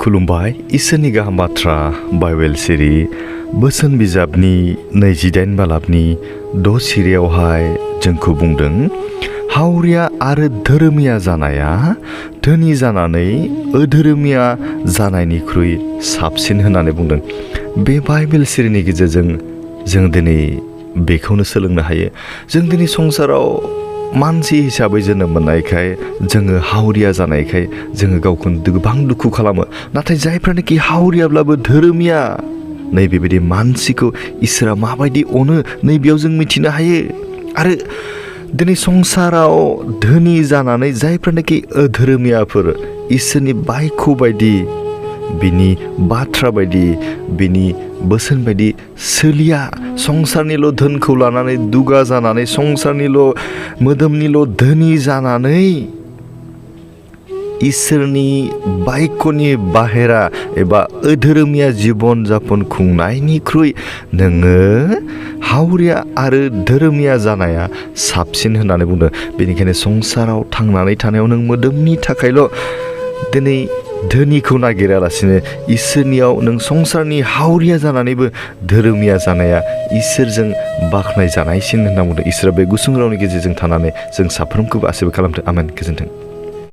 खुलुमबाय इसोरनि गाहाम बाथ्रा बाइबेल सिरि बोसोन बिजाबनि 28 बालाबनि 6 सिरियावहाय जोंखौ बुंदों हावरिया आरो धोरोमिया जानाया धोनि जानानै अधोरोमिया जानायनिख्रुइ साबसिन होननानै बुंदों। बे बाइबेल सिरिनि गेजेरजों जों दिनै बेखौनो सोलोंनो हायो। जों दिनै संसाराव मानसि हिसाबै जोनोम मोननायखाय जोङो हावरिया जानायखाय जोङो गावखौनो गोबां दुखु खालामो। नाथाय जायफ्रानोखि हावरियाब्लाबो धोरोमिया नैबेबायदि मानसिखौ इसोरा माबायदि अनो नैबेयाव जों मिथिनो हायो। आरो दिनै संसाराव धोनि जानानै जायफ्रानोखि अधोरोमियाफोर इसोरनि बायख' बायदि बिनि बाथ्रा बायदि बिनि बोसोन बायदि सोलिया, संसारनिल' धोनखौ लानानै दुगा जानानै संसारनिल' मोदोमनिल' धोनि जानानै इसोरनि बायख'नि बाहेरा एबा अधोरोमिया जीवन जापन खुंनायनिख्रुइ नोङो हावरिया आरो धोरोमिया जानाया साबसिन होननानै बुंदों। बेनिखायनो संसाराव थांनानै थानायाव नों मोदोमनि थाखायल' दिनै धोनिखौ नागिरालासिनो इसोरनियाव नों संसारनि हावरिया जानानैबो धोरोमिया जानाया इसोरजों बाख्नाय जानायसिन होनना बुंदों। इसोरा बे गुसुं रावनि गेजेरजों थानानै जों साफ्रोमखौबो आशीर्बाद खालामथों। आमेन। गोजोन्थों।